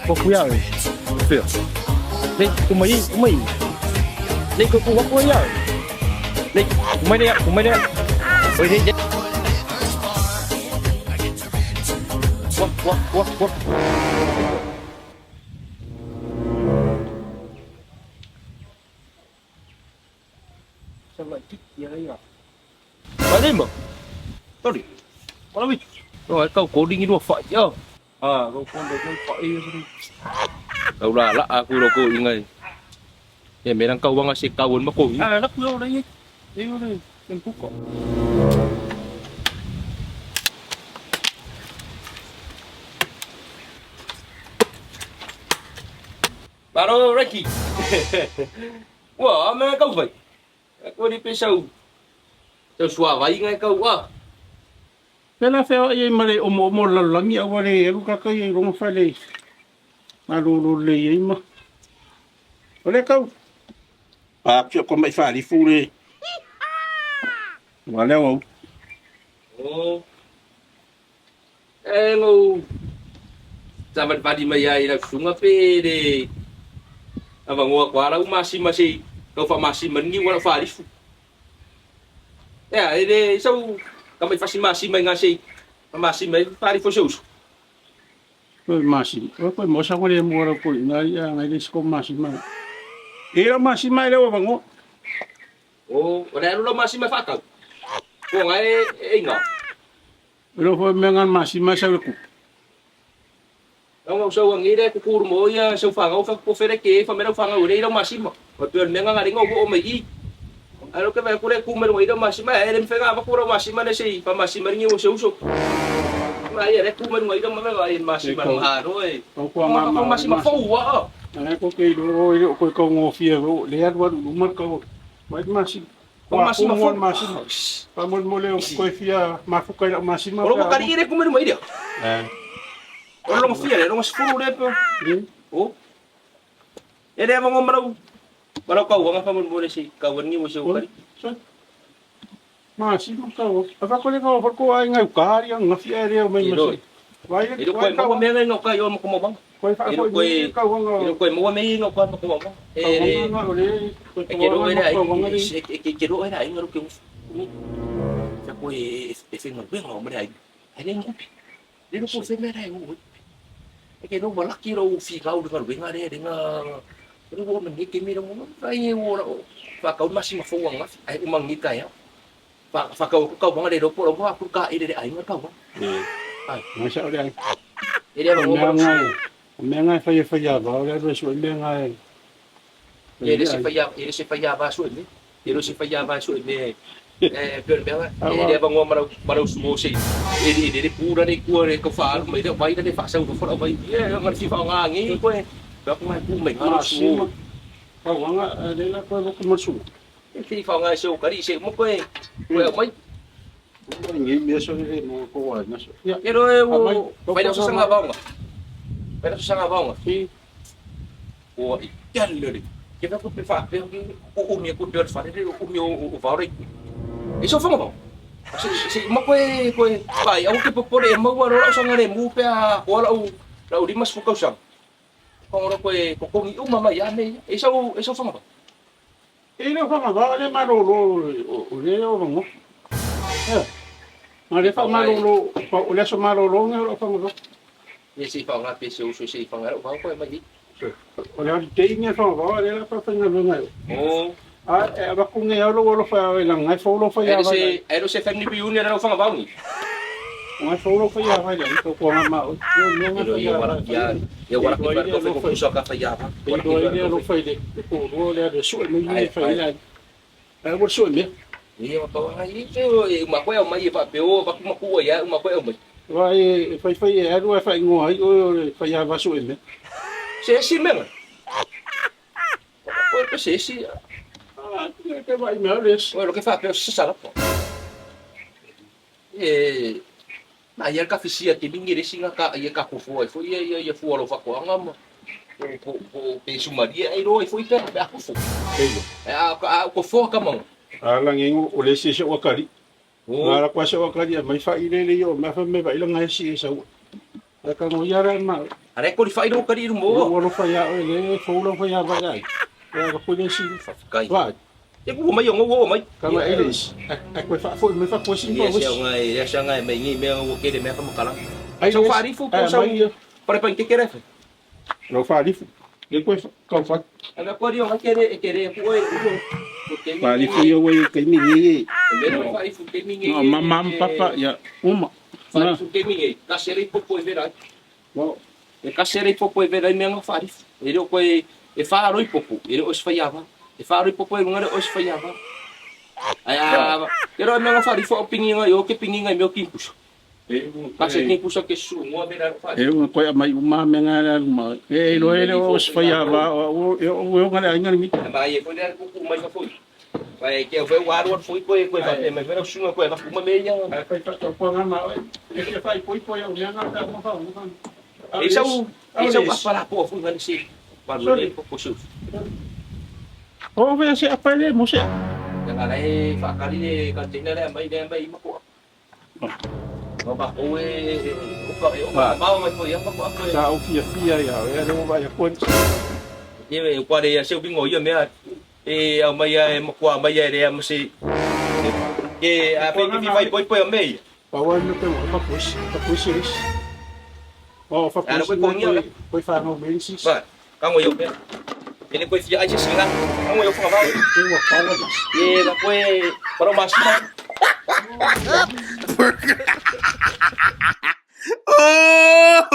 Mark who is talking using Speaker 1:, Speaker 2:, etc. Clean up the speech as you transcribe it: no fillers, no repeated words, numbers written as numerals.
Speaker 1: Ko kuya e. Fia. Nei, kumai, kumai. Nei, ko ku wako ia. Nei, kumai nei, kumai nei. Oi, nei, nei. Wa, wa, wa, wa. Malima. Tori. Malawi. No, ai kau coding i rua whai. Yo. Ah, kau kondo kau whai. Kau la la aku ro ko ingai. E me rang kau wanga se kau ma ko. Ah, la ku yo le. E yo le. Ken kuko. Baro Ricky. Ua, me kau whai. Ko ni pesau. Tau suavai ngai kau a.
Speaker 2: Pela whea i ma le omo omo lalagi aua le alu kaka i ronga whale malolo le i ma. O le kau. Pa pio ko mai wharifu le. Wa leo au.
Speaker 1: Oh. E ngou savalivali mai ai lau susuga pe le avanoa koa lau masima se i tau faamasima ni niu a lau faalifu. Ea, e le sau tamai fasimasima i ga se i faamasima ai faalifu o se uso.
Speaker 2: Koe masima, oe koe mosa koe le mua lau koe ina ia ngai le siko masima. E lau masima e leo avanoa.
Speaker 1: O, o le alu lau masima e faatau. Ko nga e e inga.
Speaker 2: Elo foi mea ngan masima sau le kupu.
Speaker 1: Lau ngau sau angi le kukuru mo ia sau whangau fa ko fere ke fa mera whangau re ira masima. Ma pe me nga ringa o mai i. Alo ke va kure ku mero ira masima e le mfenga va kura masima ne sei fa masima ringi o seu so. Ma ia re ku mero ira ma va i masima ma ro e.
Speaker 2: Kau kua ngā
Speaker 1: ma masima fo wa.
Speaker 2: Ai ko ke ro i ko ko ngofia ro le alu alu luma kau. Vai masima.
Speaker 1: O masima
Speaker 2: fo masima. Pa mo mo le ko fia mafuka i masima.
Speaker 1: O lo kari ire ku mero ira. Eh. O lo fia le lo sfuru le pe. O. E le mo marau. Marau kau anga fa mo mo le si kau ni mo se o kari.
Speaker 2: Masima kau. Ava ko le kau ko ai ngai kari nga fia re o mai masi.
Speaker 1: Vai le ko mo me ngai no kai o mo ko mo bang.
Speaker 2: Koe wha
Speaker 1: koe mi kau anga. E koe mo me no ko mo ko mo. E e ke ro era e ke ro era inga ro ke ni. Fa koe e whenga wenga o mere ai. Ai le ngupi. Le ro ko whenga era e o. E ke ro walaki ro fi kau ro wenga re renga. Ro o me ke mi ro mo vai e o ro. Fa kau masi ma fo anga ai o mangi ka ya. Fa fa kau kau wanga le ro po ro wa ku ka i le ai nga kau.
Speaker 2: Ai. Ngai sa o le ai.
Speaker 1: E le
Speaker 2: O mea ngai, o mea ngai whai e whai a vao, le aru e sua mea ngai.
Speaker 1: E le se whai a, e le se whai a va sua me. E le se whai a va sua me. E pe mea e le vangoa marau marau suo se e le le le pura le kua le ka wha mai le vai le wha sau fo vai e nga fi fa nga ngi koe. Ba ko mai ku mai nga suo.
Speaker 2: Kau anga le la koe voku masu.
Speaker 1: E fi fa nga se o kari se mo koe. Koe mai.
Speaker 2: Ngi mea so le mo ko wa na so.
Speaker 1: Ya. E ro e o vai la sanga vaonga. Vai la sanga vaonga.
Speaker 2: Si.
Speaker 1: O i tele le. Ke fa ko pe fa pe o o mi ko pe fa le o mi o va re. E so fanga. Se se ma koe koe vai au ke popore e maua ro sanga le mu pe a o la u la u limas fu kausa. Ko ro koe ko kongi uma mai a me e so e so fanga.
Speaker 2: E le whanga va le malolo o le o vango. Eh. Ma le fa malolo o le so malolo nge o whanga va.
Speaker 1: E se fa nga pe se o so se fa nga ro va koe mai.
Speaker 2: O le ali te inge whanga va le la pa whanga lunga.
Speaker 1: O
Speaker 2: A e va ku nge alo lo fa e la ngai fo lo fa ya
Speaker 1: va. E ro se family reunion ro whanga va ni.
Speaker 2: Ngai fo lo fa ya va le ko ko nga ma o.
Speaker 1: Me nga fa ya va. E wara ki wara ko fe ko pusa ka fa ya va.
Speaker 2: E do ile lo fa ile ko ro le de su me ni fa ile. E wo su me.
Speaker 1: E wa pa ai e ma koe o mai e fa pe o va ku ma ku ya ma koe o mai.
Speaker 2: Wa e fai fai e aru e fai ngoa ai o fa ya va su me.
Speaker 1: Se si me. O pe se si.
Speaker 2: Ah, ke vai me les.
Speaker 1: O lo ke fa pe se sala po. E ma ia ka fisia ke mingi resi nga ka ia ka kofo ai fo ia ia ia fua lo fakoanga ma po po pe sumaria ai ro ai fo ita pe akofo.
Speaker 2: Eilo.
Speaker 1: E a a kofo ka manga.
Speaker 2: A la ngengo o le se se o kali.
Speaker 1: O
Speaker 2: La kwa se o kali mai fa ile le yo ma fa me va ile ngai si sa. La ka ngo ya ra ma.
Speaker 1: A le qualify lo kali mo.
Speaker 2: Ua alofa iā oe le fou lau faiava i ai. E aga koe le isi.
Speaker 1: Faafetai.
Speaker 2: Vai.
Speaker 1: E ku mai o ngo mai.
Speaker 2: Ka mai le isi. Ai koe faafoi mai fakosi
Speaker 1: ma wisi. Ia sia ngai mai ngi mea ua kele mea ka makala.
Speaker 2: Ai
Speaker 1: Sau faarifu po sau pare pa ke kere.
Speaker 2: Lau faarifu. Le koe kau fa.
Speaker 1: Aga ko rio ngai kere e kere ku oi u.
Speaker 2: Faarifu ia ua kai mi ngi.
Speaker 1: Mero faarifu ke mi ngi.
Speaker 2: No mama papa ia uma.
Speaker 1: Faarifu ke mi ngi. Ka sere popo e vera.
Speaker 2: No.
Speaker 1: E ka sere popo e vera mea faarifu. E ro koe e whāroi popo, e reo osi whaiava. E whāroi popo e runga reo osi whaiava. Ai a, ke roa mea whaarifu o pingi ngai o ke pingi ngai meo kimpusa. Ka se kimpusa ke su ngoa vera ro whaarifu.
Speaker 2: E unga koe mai uma me ngā le aluma. E ilo e leo osi whaiava o e o ngā le ainga ni.
Speaker 1: Ma ai e koe le kuku mai ka foi. Vai ke foi o aru foi koe koe fa mai vera sunga koe va kuma me ia.
Speaker 2: Ai pai pa topo ngā ma oe. E ke whai poi poi o mea ngā tā mo whau.
Speaker 1: E sau e sau apa la po fu ngani si. Pa le po su.
Speaker 2: O vea se apa le mo se.
Speaker 1: Nga le whakari le ka tina le mai le mai ma ko. No ba o e o ka e o ma mai ko ia ma ko ko.
Speaker 2: Sa o fia fia ia e le o vai ko.
Speaker 1: Ni me ko le ia se bingo ia mea e au mai e ma ko mai e le ma se. Ke a pe ki fai poi poi o mei.
Speaker 2: Pa wa no te mo pa push, pa push is. O fa
Speaker 1: Ano
Speaker 2: push.
Speaker 1: koe kongia?
Speaker 2: Koe whanau mensis.
Speaker 1: Ba, ka ngo yo pe. Ele koe fia ai se singa. Ka ngo yo whanga vau.
Speaker 2: E ua pawa nas.
Speaker 1: E ba koe paro masina.
Speaker 3: Oh!